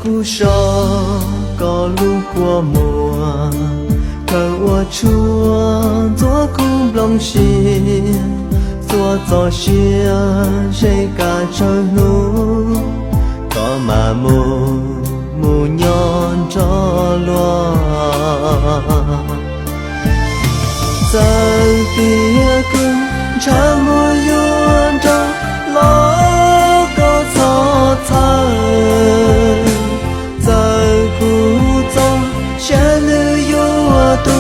Kuv so koj lub kua muag, khaws ua tshuaj ntxuav kuv nplooj siab, txhua txoj sia ze kab tsawg hnub, koj mam mus, mus nyob nrog luag. Txawm tias kuv ntshav muaj yuav nrog los koj txhob txhawj, txawm kuv txoj sia nws yuav tu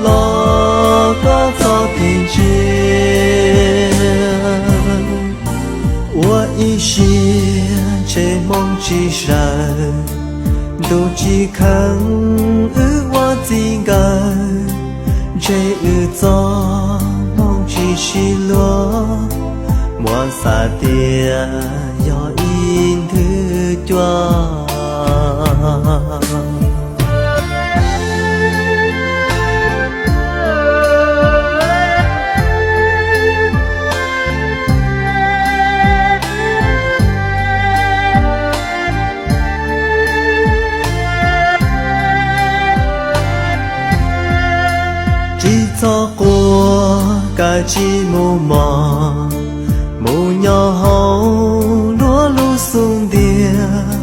los koj txhob tig ntsia. Ua ib siab ntshe hmoo tsis sawv, ntuj tsis kheev wb ua txij nkawm, ntshe wb txoj hmoo tsis sib luag, muab xav tias yog ib nthwv cua. Tsis txhob quaj, kav tsij mus mog, mus nyob hauv luag lub xub ntiag,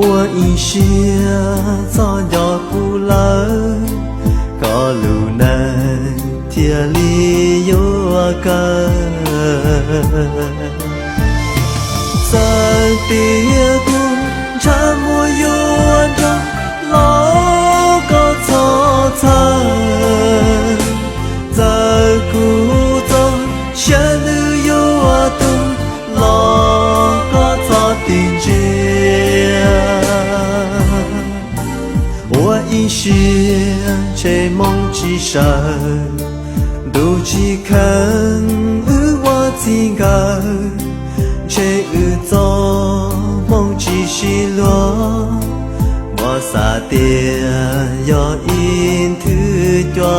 ua ib siab txhob nco kuv lawm, koj lub neej thiaj li yuav kawg. Txawm tias kuv ntshav muaj yuav nrog los koj txhob txhawj, txawm kuv txoj sia nws yuav tu los koj txhob tig ntsia. Ua ib siab ntshe hmoo tsis sawv, ntuj tsis kheev wb ua txij nkawm, ntshe wb txoj hmoo tsis sib luag, muab xav tias yog ib nthwv cua.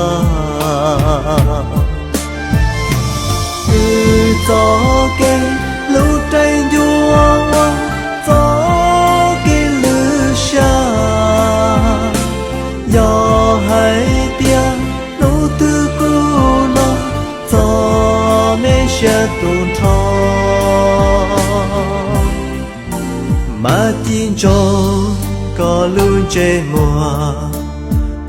Wb txoj kev hlub raws ncuab ua txoj kev lwj siab, yog hais tias hnub twg kuv hnov txoj me siab tu nrho, mas ci ntsoov koj lub ntsej muag,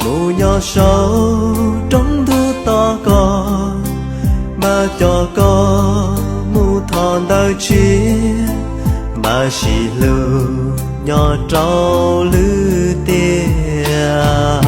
mus nyob saum roob ntuj tos koj, mas coj koj mus thov ntawm tshiab, mas sib hlub nyob rau lwm tiam.